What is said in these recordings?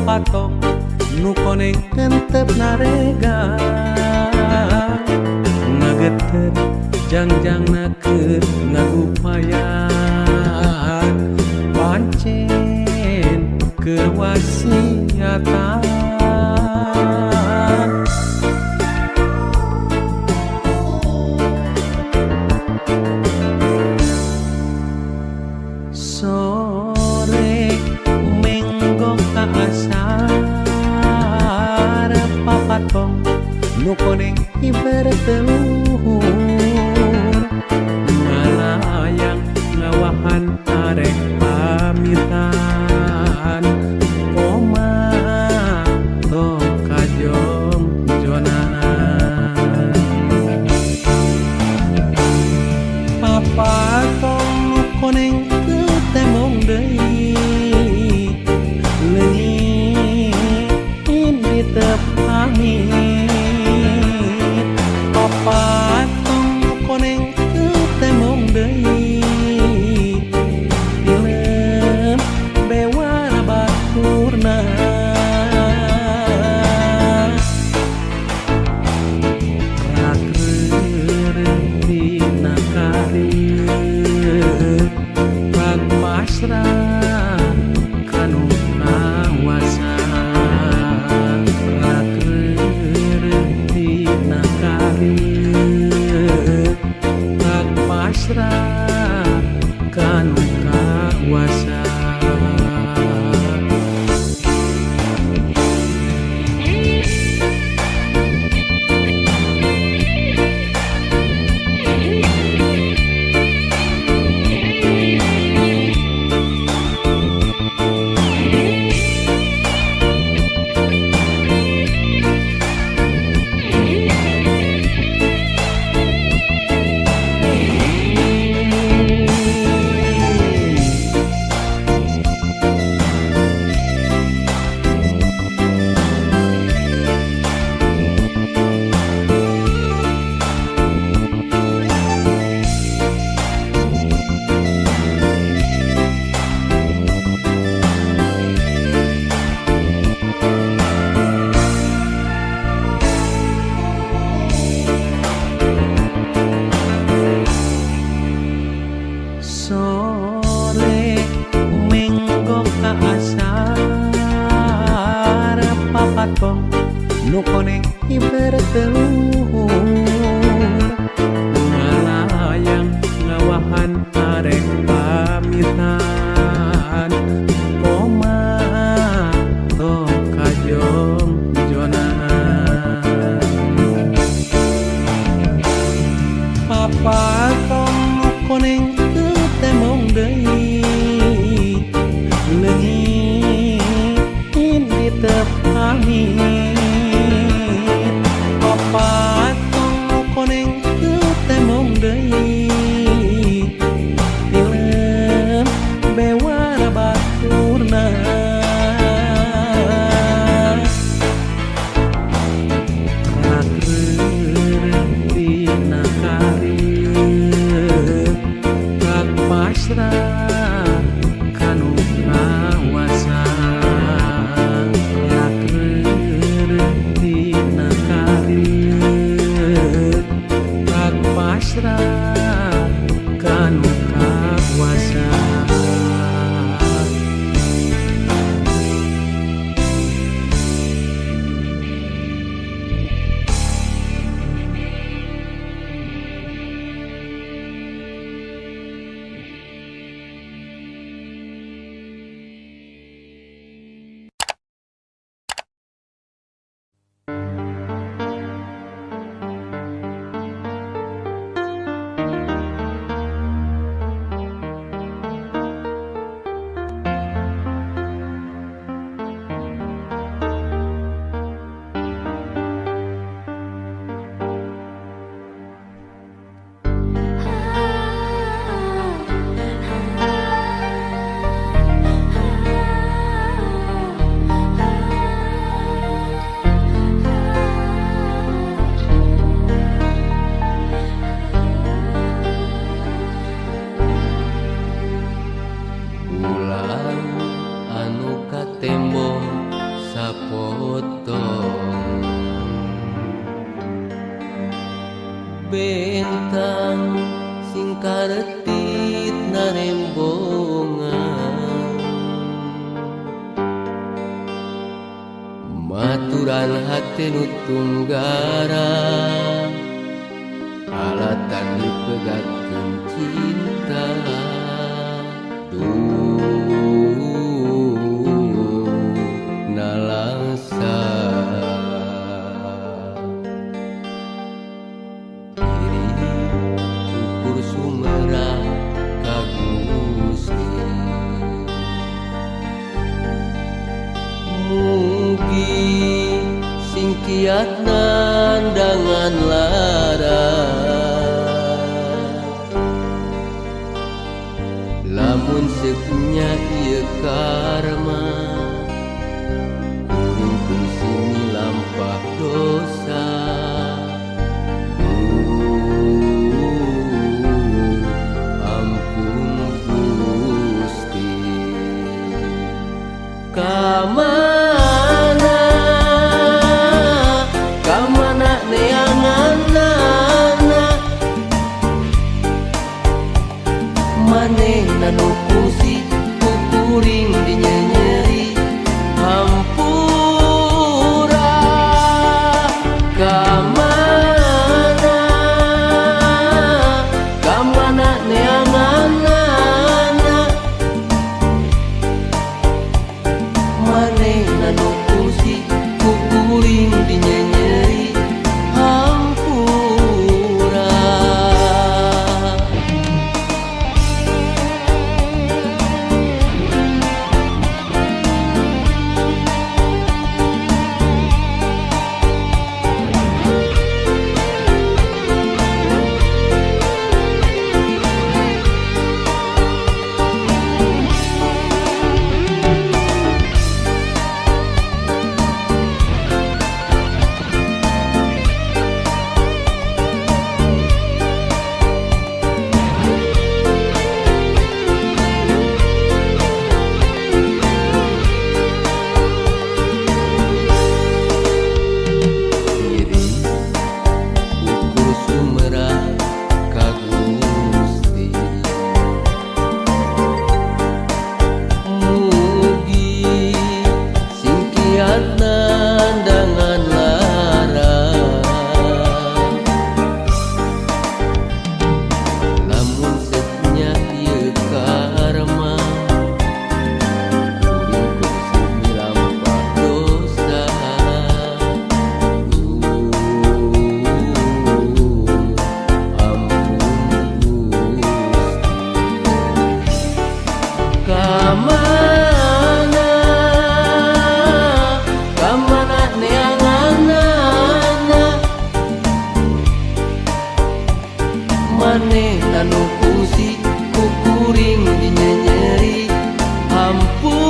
Papatong nu koneng hentep narega ngageter jangjang keur ngagupayan pancen keur wasiatan. Sore menggok ka asar papatong nu koneng hiber teluhur ngalayang ngawahan arek pamitan koma tong kajong-jonan. Papatong nu koneng teu tembong deui leungit indi teu pamit. Papatong nu koneng teu tembong deui dilem bewana baturna. Rak reureun dina kareut rak pasrah kanu kawasa. Rak reureun dina kareut rak pasrah kanu kawasa. Sapotong bentang sing karetit narembongan maturan hate nu tunggara alatan dipegatkeun cinta. Nalangsa diri ukur sumerah ka Gusti mugi sing kiat nandangan lara lamun sepunya ieu karma kuring kungsi milampah dosa. Ampun Gusti. Kamana kamana neanganana manehna nu kungsi ku kuring dinyenyeri hampura. Kamana kamana neanganana manehna nu kungsi ku kuring dinyenyeri hampura. Manehna nu kungsi ku kuring dinyenyeri hampura.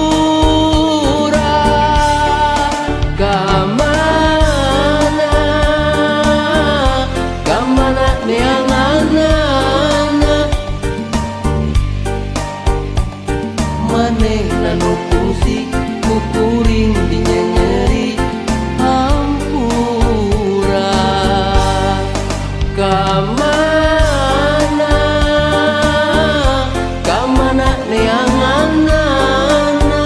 Kamana kamana neanganana manehna nu kungsi ku kuring dinyenyeri hampura. Kamana kamana neanganana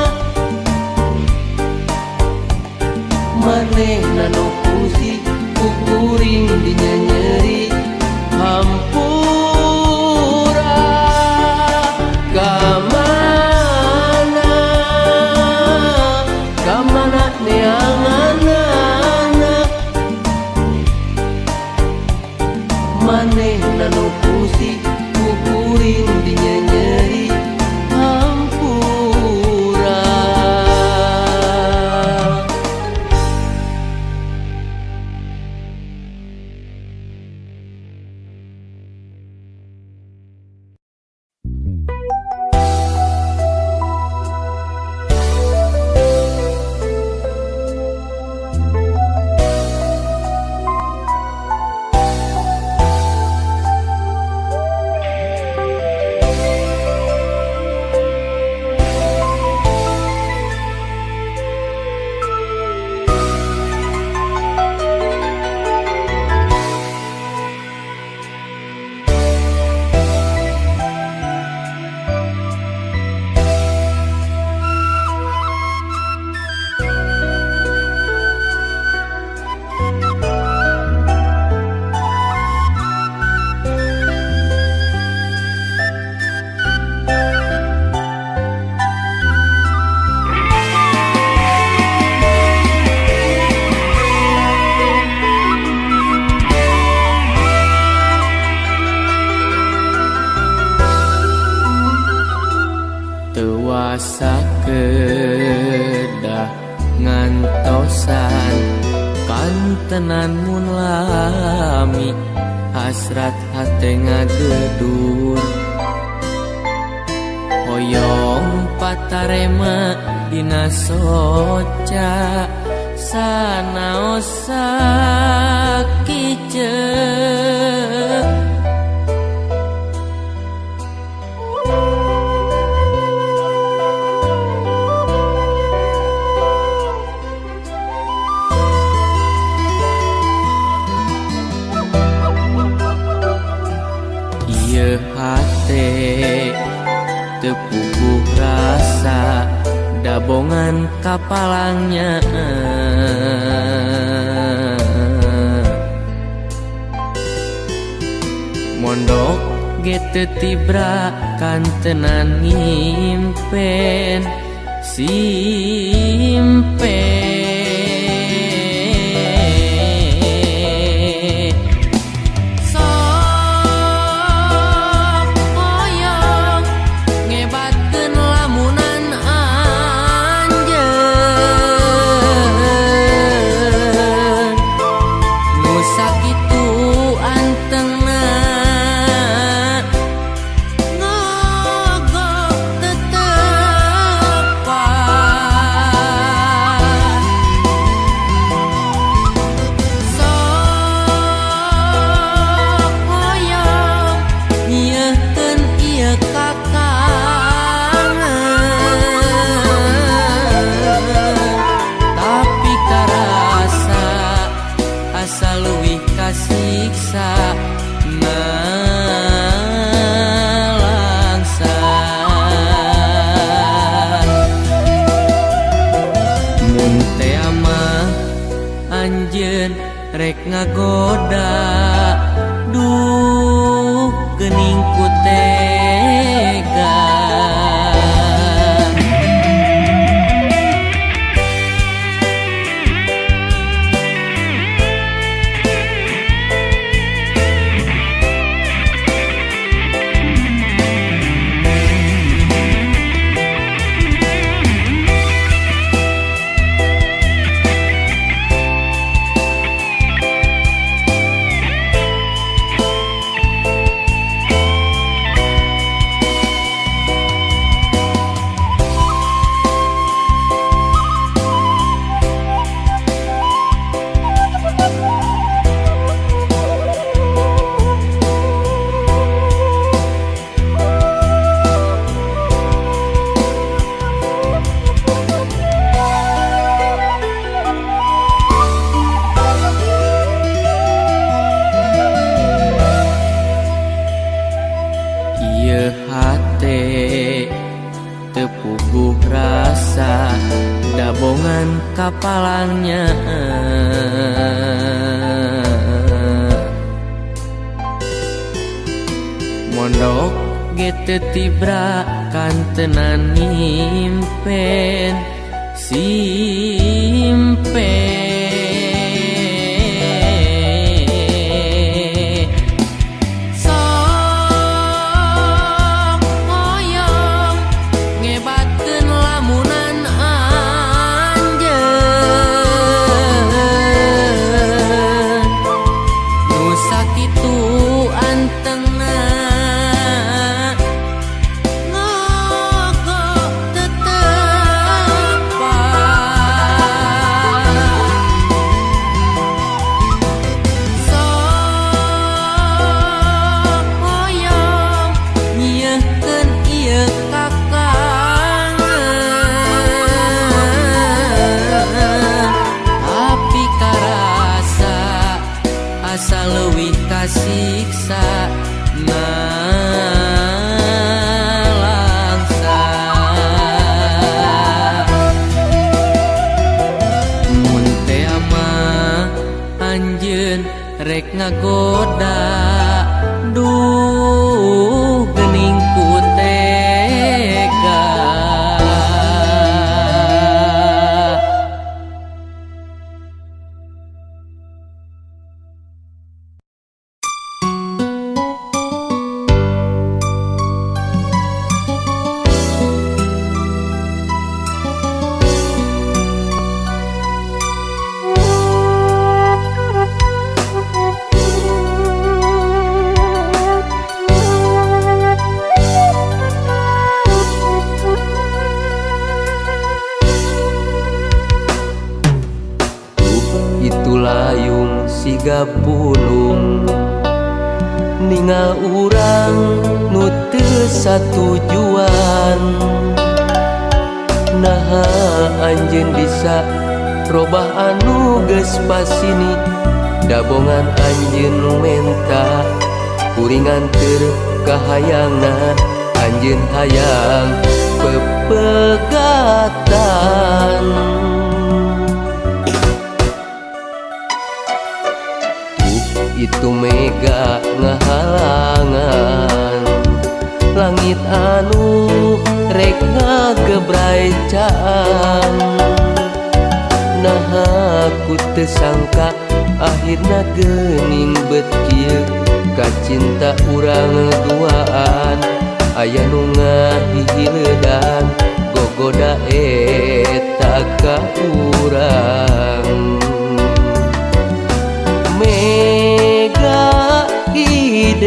manehna nu kungsi ku kuring dinyenyeri hampura. Kamana kamana neanganana manehna nu kungsi ku kuring dinyenyeri hampura. Ngawartosan kantenan mun lami hasrat hate ngagedur hoyong patarema dina soca sanaos sakiceuk. Ieu hate teu puguh rasa dabongan kapalangnya mondok ge teu tibra kantenan ngimpen simpe. Rek ngagoda duh geuning ku tega. Hate teu puguh rasa dabongan kapalangnya mondok ge teu tibra kantenan ngimpen simpe. Siksa nalangsa mun teh mah anjeun rek ngagoda duh geuning ku tega. Itu layung siga pulung ningal urang nu teu satujuan. Naha anjeun bisa robah anu geus pasini, dabongan anjeun nu menta kuring nganteur ka hayangna anjeun hayang pepegatan. Itu mega ngahalangan langit anu rek ngagebrai caang. Naha ku teu sangka akhirna geuning bet kieu ka cinta urang duaan. Aya nu ngahihiledan gogoda eta ka urang. Mega hideung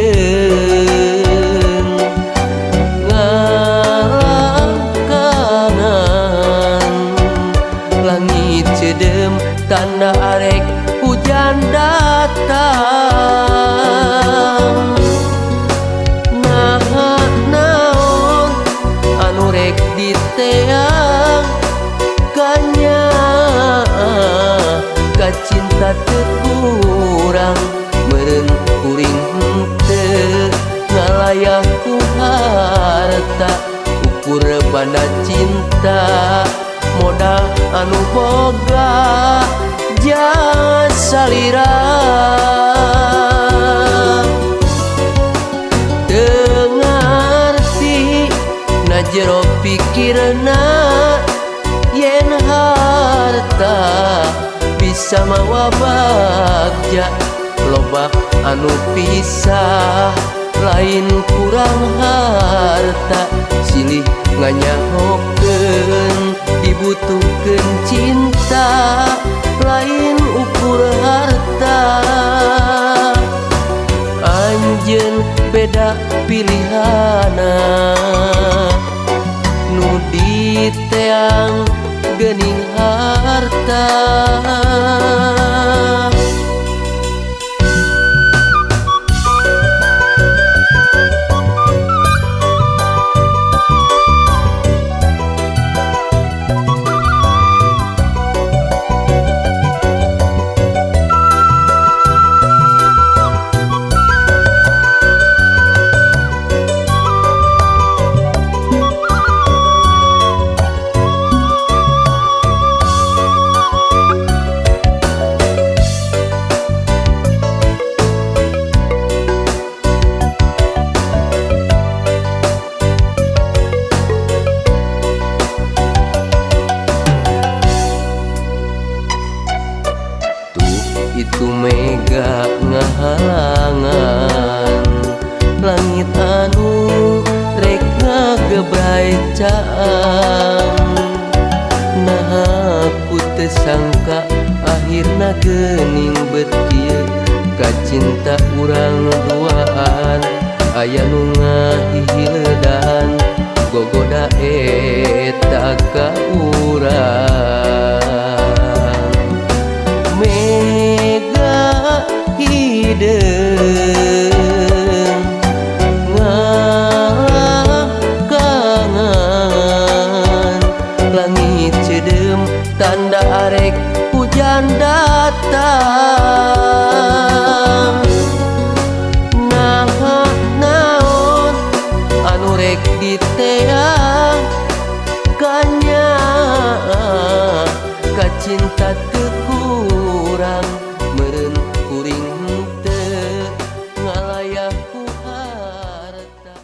ngalangkangan langit ceudeum tanda arek hujan datang. Naha naon anu rek diteang kanyaah ka cinta teu kurang. Meureun kuring henteu ngalayah ku harta, ukur banda cinta modal anu boga jasa salira. Teu ngarti na jero pikirna yen harta bisa mawa bagja, loba anu pisah lain kurang harta. Silih nganyahokeun dibutuhkeun cinta lain ukur harta. Anjeun beda pilihana nu diteang geuning harta. Itu mega ngahalangan langit anu rek ngagebrai caang. Naha ku teu sangka akhirna geuning bet kieu ka cinta urang duaan. Aya nu ngahihiledan gogoda eta ka urang. Mega hideung ngalangkangan langit ceudeum tanda arek hujan datang. Naha naon anu rek diteang kanyaah ka cinta teu kurang. Meureun kuring henteu ngalayah ku harta.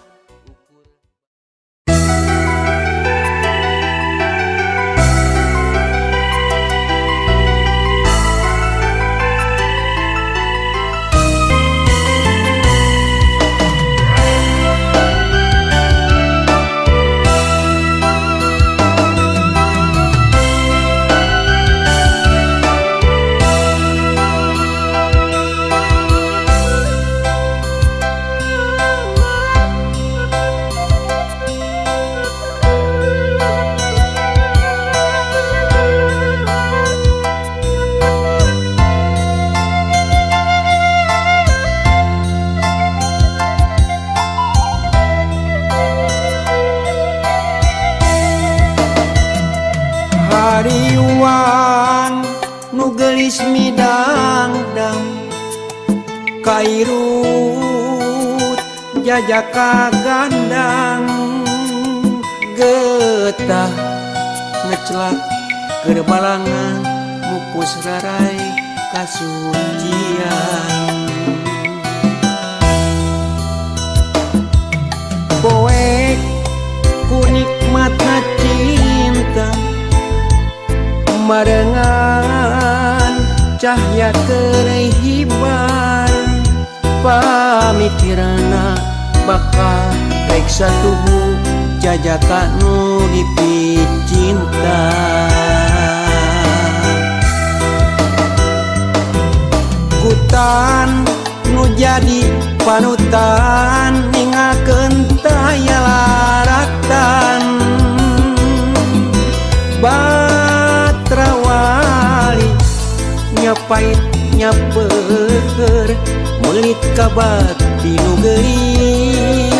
nu geulis midangdang kairut jajaka gandang getah ngecelak keur balangan mupus rarai kasucian. Poek ku nikmatna cinta marengan cahya keur hibar pamikiranna bakal rek satuhu jajaka nu dipicinta. Kutan nu jadi panutan ningakeun taya laratan batrawali nyapait nyapeur meulit ka bati nu geulis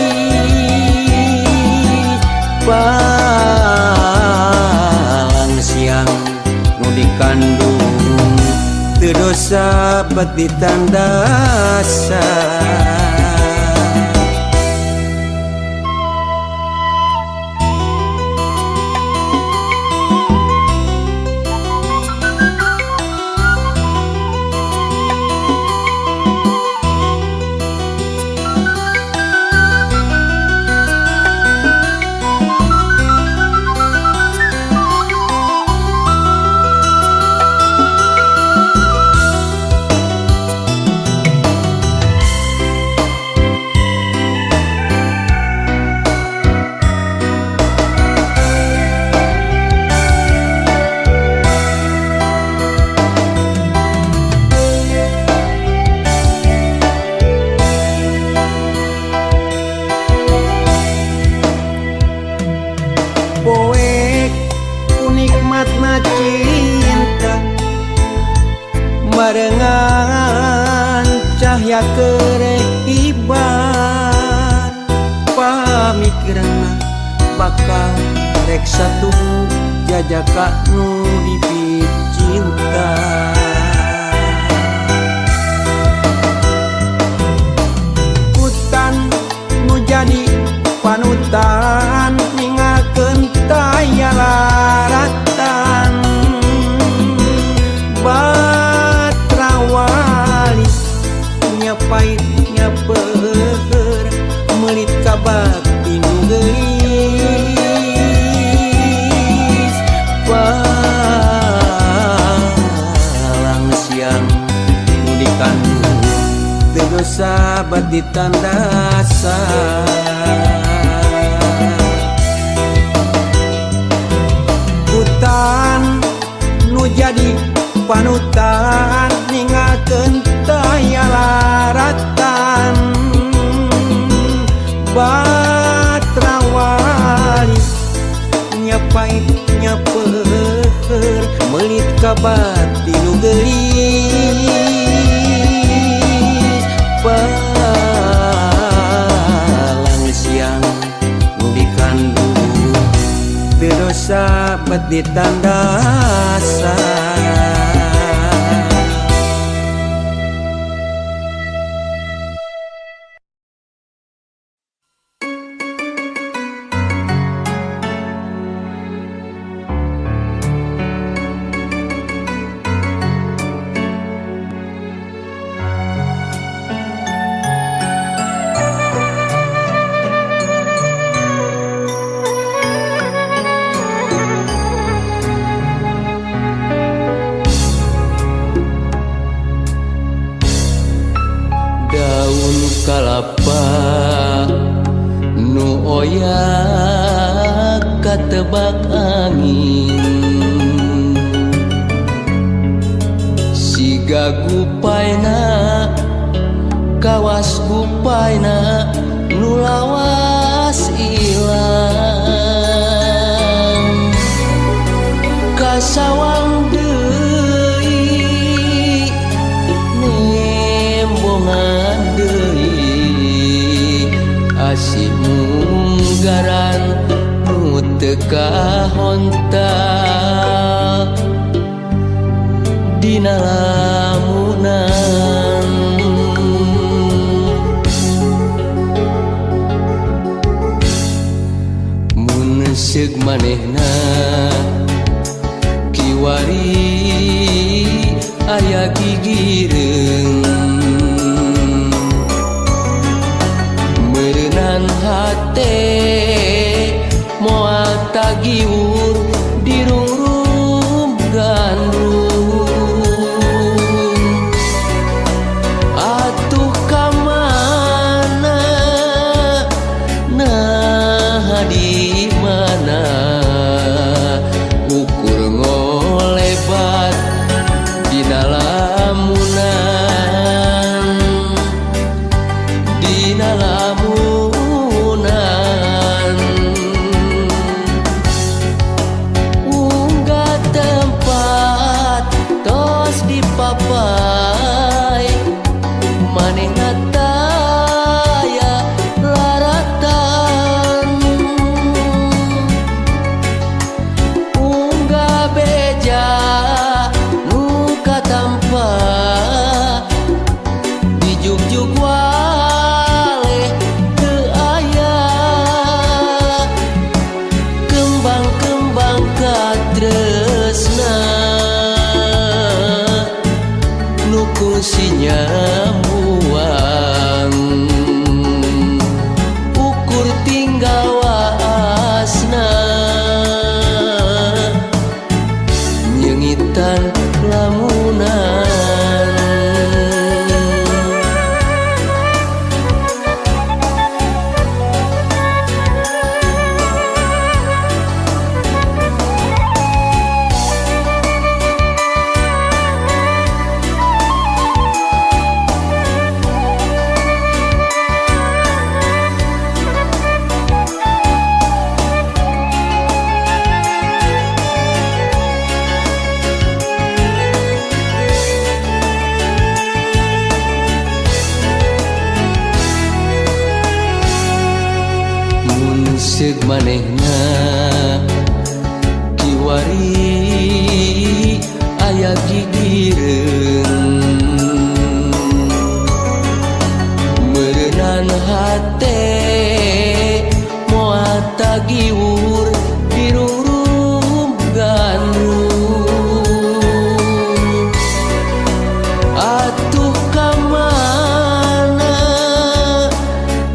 palang siang nu dikandung teu dosa bet ditandasan. Poek ku nikmatna cinta marengan cahya keur hibar pamikiranna bakal rek satuhu jajaka nu dipicinta. Kutan nu jadi panutan ningakeun taya laratan batrawali nyapait nyapeur meulit ka bati nu geulis palang siang nu dikandung teu dosa bat ditandasan. Kutan nu jadi panutan ningakeun taya laratan batrawali nyapait nyapeur meulit ka bati nu geulis palang siang nu dikandung teu dosa bet ditandasan. Kalapa nu oyak katebak angin siga gupaina kawas gupaina nu lawas ilang kasawang deui nembongan deui asih munggaran nu teu kahontal dina lamunan. Mun seug manehna kiwari aya gigireung, meureunan hate moal tagiwur dirungrum gandrung. Atuh ka mana, nah di mana ukur ngolebat dina lamunan, dina lamunan. Unggah tempat tos dipapai, manehna taya laratan. Unggah beja nu katampa, dijugjug waleh teu aya. Kembang-kembang katresna nu kungsinya buang, ukur tinggal waasna nyengitan lamunan. Mun seug manehna kiwari aya gigireung, meureunan hate moal tagiwur dirungrum gandrung. Atuh ka mana,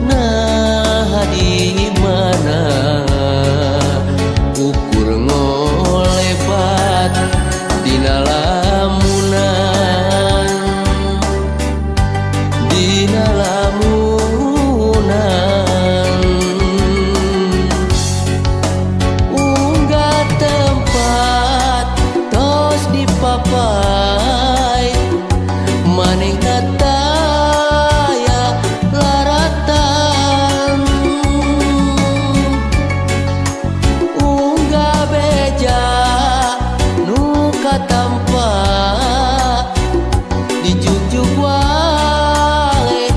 nah di mana ukur ngolebat dina lamunan, dina lamunan. Unggah tempat tos dipapai, manehna taya laratan. Unggah beja nu katampa, dijugjug waleh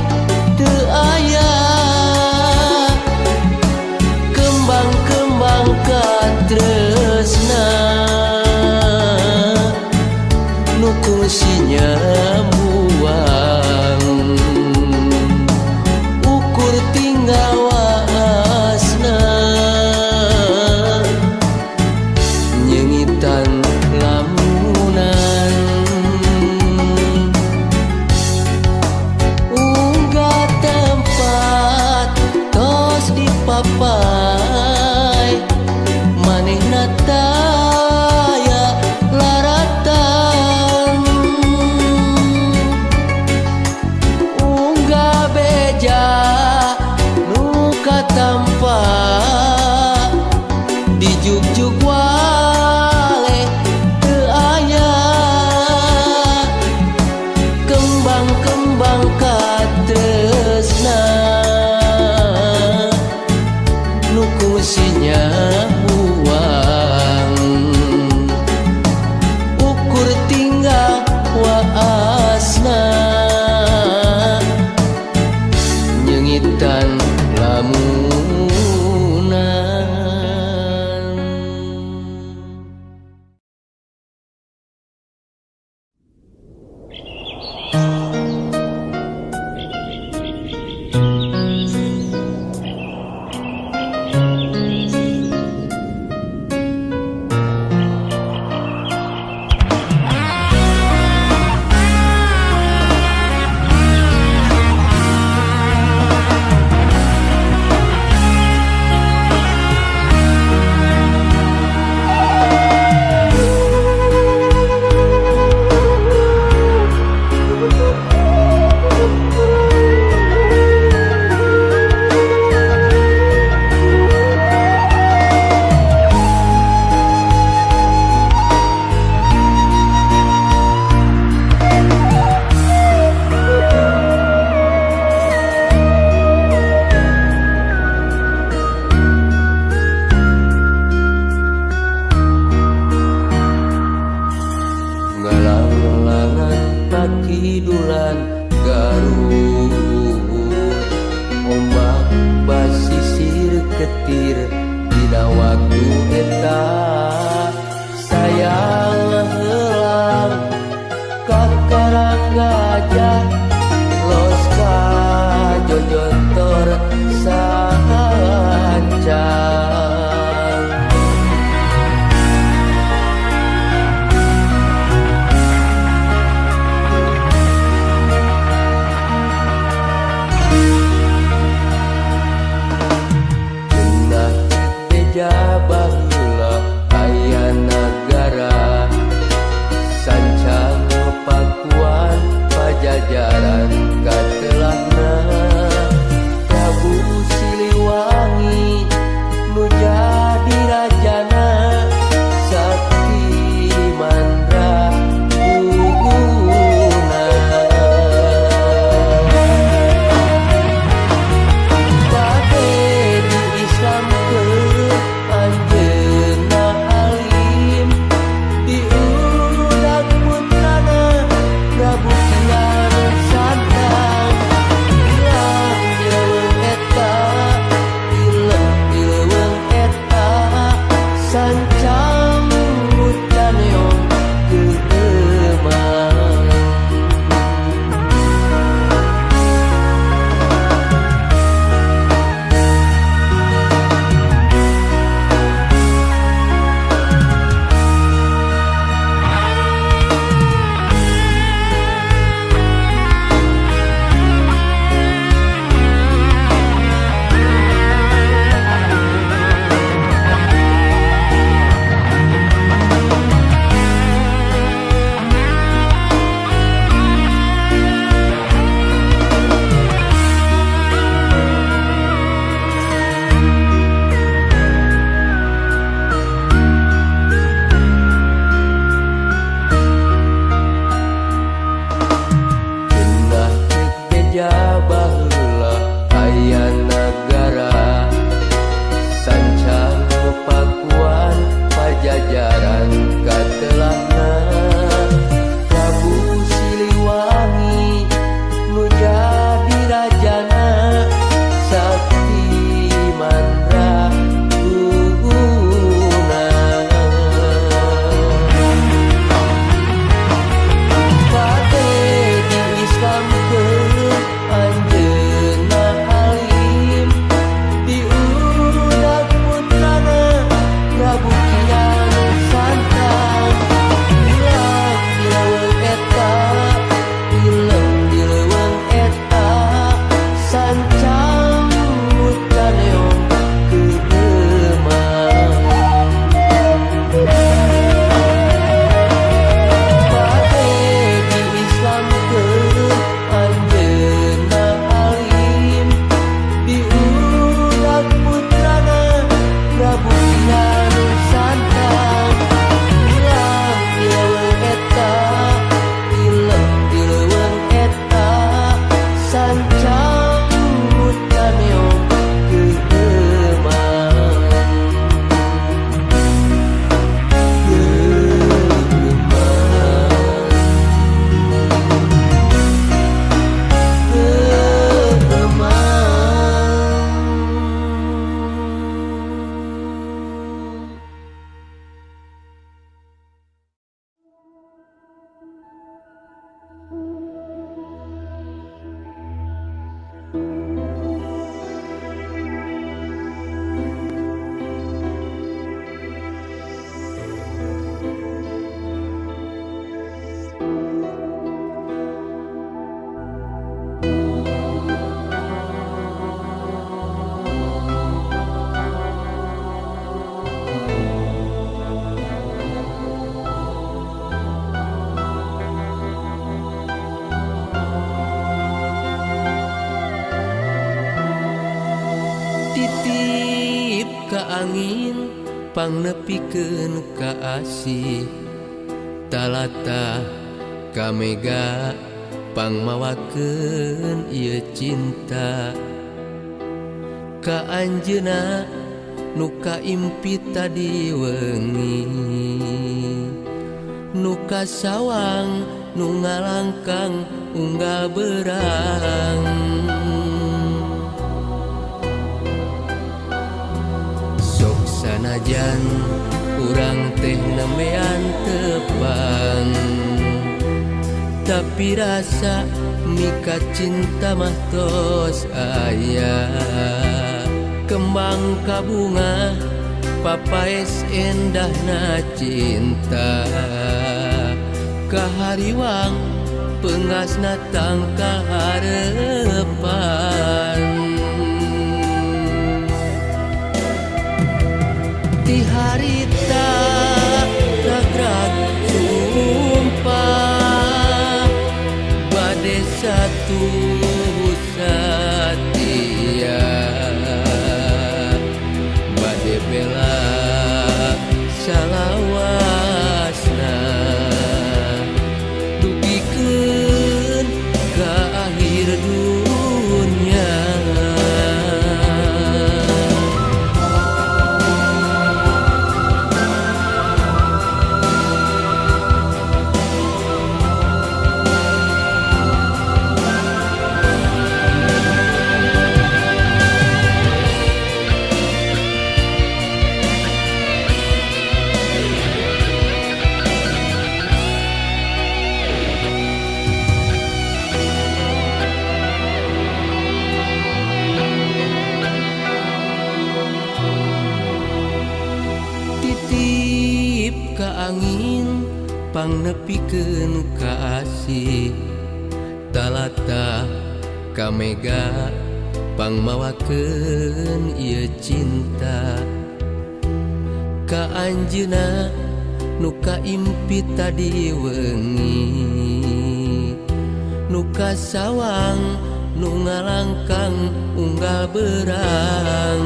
teu aya. Kembang-kembang katresna nu kungsinya buang, ukur tinggal waasna nyengitan lamunan. Unggah tempat tos dipapai, manehna taya laratan. Kidulan Garut ombak basisir ketir dina waktu eta sayang heulang ka Karang Gajah los ka Jojontor sancang. Baheula aya nagara sancang Pakuan Pajajaran katelahna Prabu Siliwangi nu jadi rajana Sakti Mandra Guna. Bade diislamkeun anjeunna alim diundang putrana Prabu Kian Santang ilang di leuweung eta ileng di leuweung eta sancang mutaneong keueumang. Cenah ceuk beja baheula aya nagara sancang Pakuan Pajajaran katelahna Prabu Siliwangi nu jadi rajana Sakti Mandra Guna. Bade diislamkeun anjeunna alim diundang putrana Prabu Kian Santang ilang di leuweung eta ileng di leuweung eta sancang mutaneong keueumang. Bade diislamkeun anjeunna alim diundang putrana Prabu Kian Santang ilang di leuweung eta ileng di leuweung eta sancang mutaneong keueumang. Titip ka angin pangnepikeun ka asih talata ka mega pangmawakeun ieu cinta ka anjeunna nu kaimpi tadi wengi. Nu kasawang nu ngalangkang unggal berang. Sok sanajan urang teh nembean tepang, tapi rasa mika cinta mah tos aya. Kembang kabunga papaes endahna cinta, kahariwang pengasna tangkal harepan. Ti harita ragrag sumpah, bade satu satia, bade bela salawasna, dugikeun ka akhir dunya. Titip ka angin pangnepikeun ka asih, talata ka mega pangmawakeun ieu cinta. Ka anjeunna nu kaimpi tadi wengi, nu kasawang nu ngalangkang unggal berang.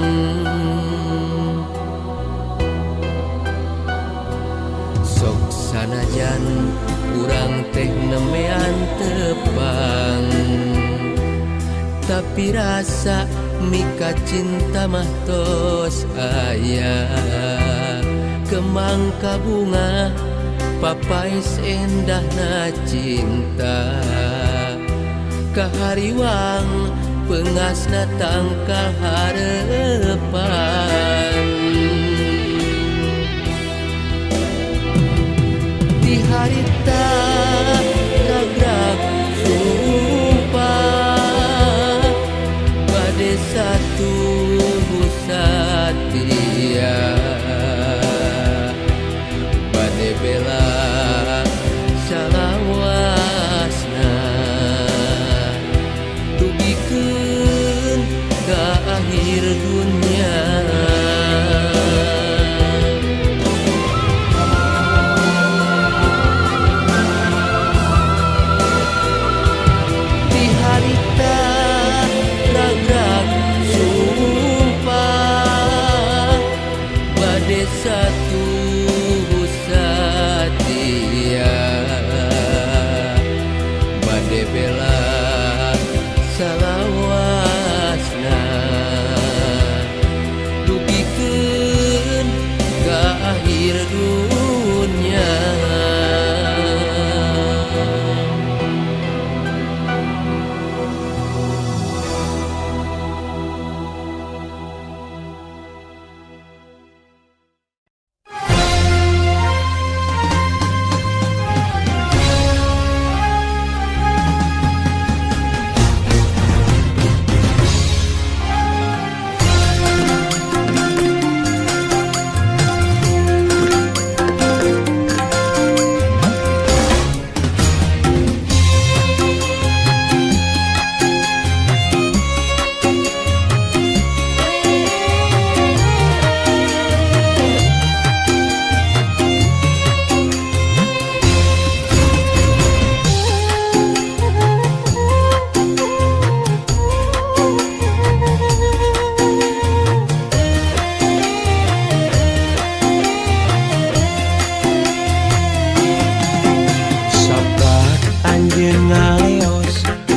Sok sanajan urang teh nembean tepang, tapi rasa mika cinta mah tos aya. Kembang kabunga papaes endahna cinta, kahariwang pengasna tangkal harepan. Di harita ragrag sumpah, bade satu satia, bade bela salawasna, dugikeun ka akhir dunya. Satu satia, bade bela salawasna, dugikeun ka akhir dunya.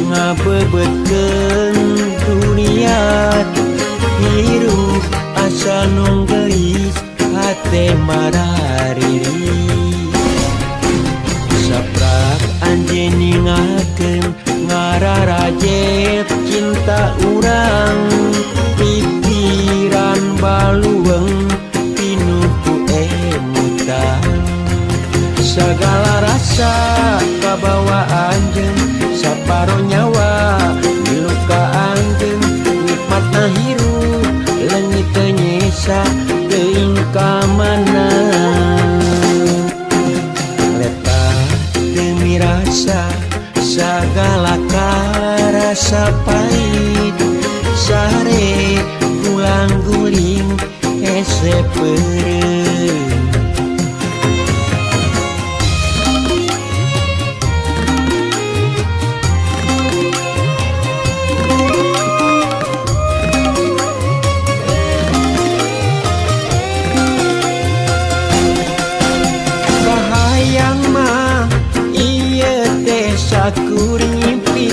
Ngabebetkeun dunia hirup asa nu geulis hate marariri. Bade ningakeun ngararajet cinta urang pikiran baluweung pinuh ku emutan segala rasa kabawa anjeun saparo nyawa milu ka anjeun nikmatna hirup leungit teu nyesa teuing ka mana leta demi rasa segala karasa pahit sare gulang guling hese peureum. Kahayang mah ieu teh sakur ngimpi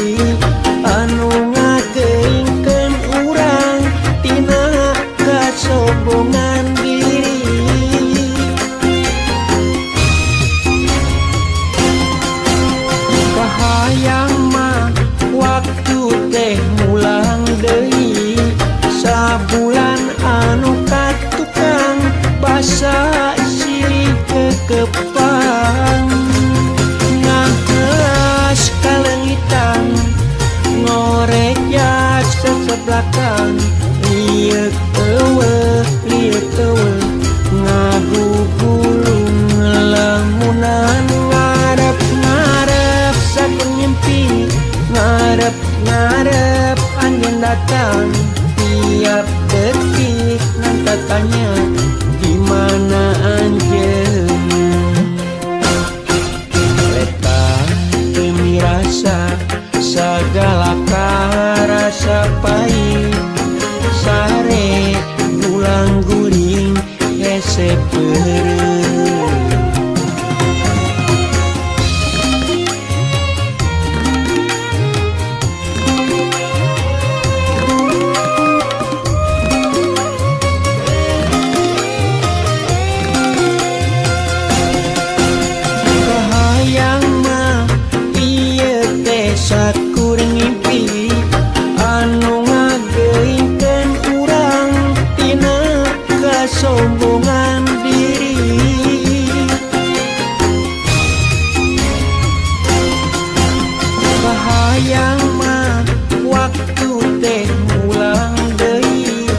anu ngakeungkeun urang tina kasombongan diri. Kahayang mah waktu teh mulang deui sabulan anu katukang basa silih kekepang ngahelas kalengitan ngorejak seseblakan lieuk eueuh ngagugulung lamunan ngarep-ngarep sakur ngimpi ngarep-ngarep anjeun datang tiap detik ngan tanya di mana anjeun leta demi rasa segala karasa pahit sare gulang guling hese peureum. Kahayang mah ieu teh sakur ngimpi anu ngageungkeun urang tina kasombongan diri. Kahayang mah waktu teh mulang deui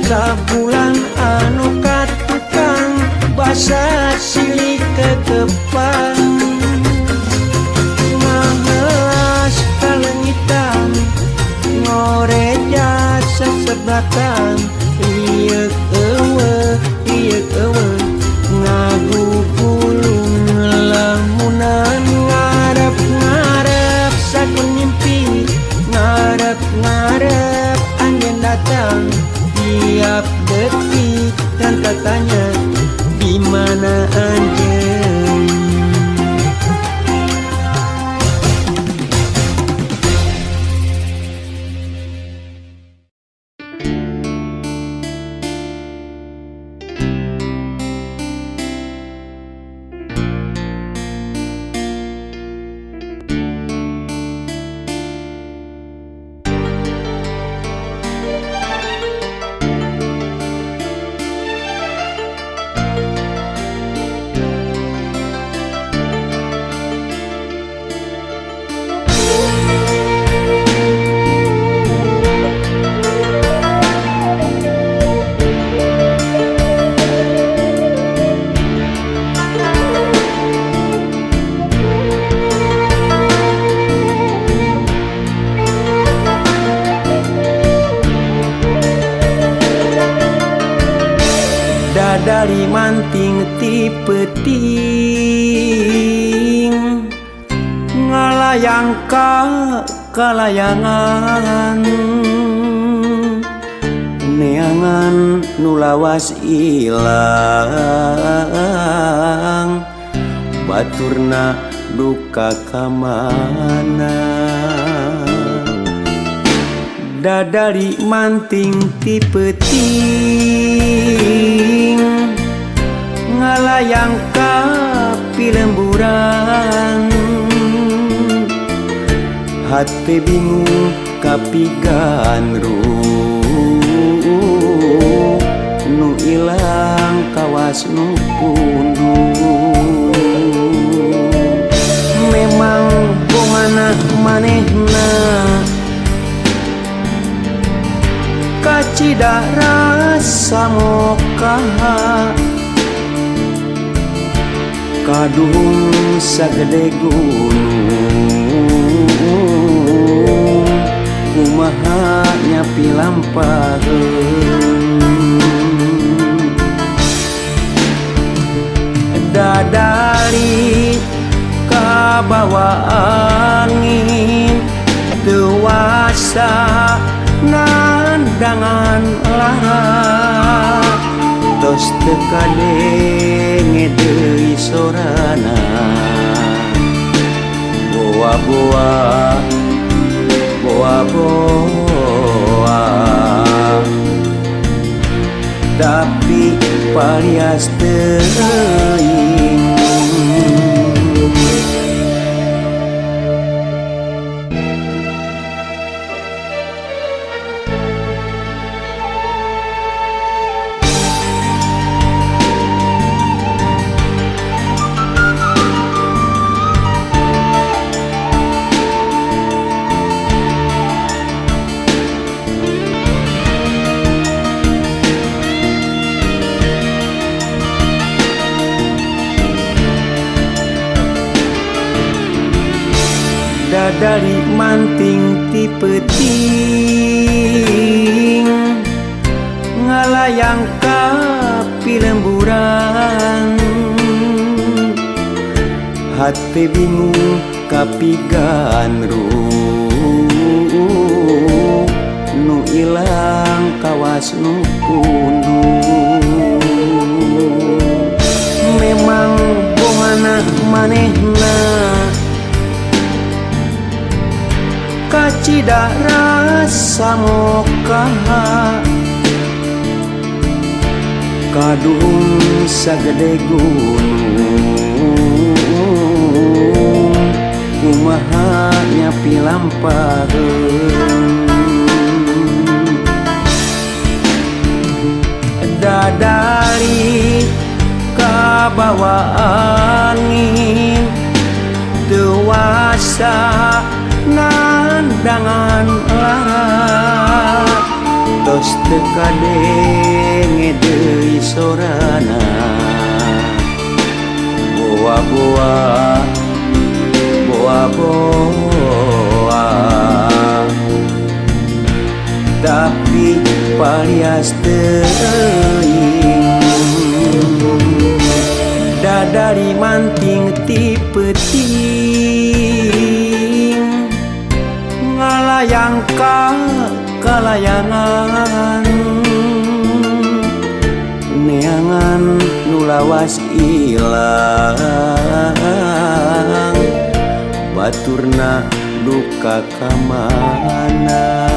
sabulan anu katukang basa silih kekepang ngahelas kalengitan ngorejat seseblakan lieuk eueuh ngagugulung lamunan ngarep-ngarep sakur ngimpi ngarep-ngarep anjeun datang tiap detik dan tanya di mana anjeun. Dadali manting ti peuting ngalayang ka kalayangan neangan nu lawas ilang baturna duka ka mana. Dadali manting ti peuting ngalayang ka pilemburan. Hate bingung kapigandrung nu ilang kawas nu pundung. Memang kumanah manehna kacida rasa mokaha kaduhung sagede gunung kumaha nyapi lampaheun. Dadari kabawa angin teu wasa nandangan lara tos teu kadenge deui sorana boa-boa boa-boa tapi palias teuing. Dadari manting ti peuting ngalayang ka pilemburan hate bingung kapigandrung nu ilang kawas nu pundung. Memang bohana manehna kacida rasa mokaha kaduhung sagede gunung kumaha nyapi lampaheun. Dadari kabawa angin teu wasa nandangan lara tos teu kadenge deui sorana boa-boa boa-boa tapi palias teuing. Dadari manting ti peuting ngalayang ka kalayangan neangan nu lawas ilang baturna duka ka mana.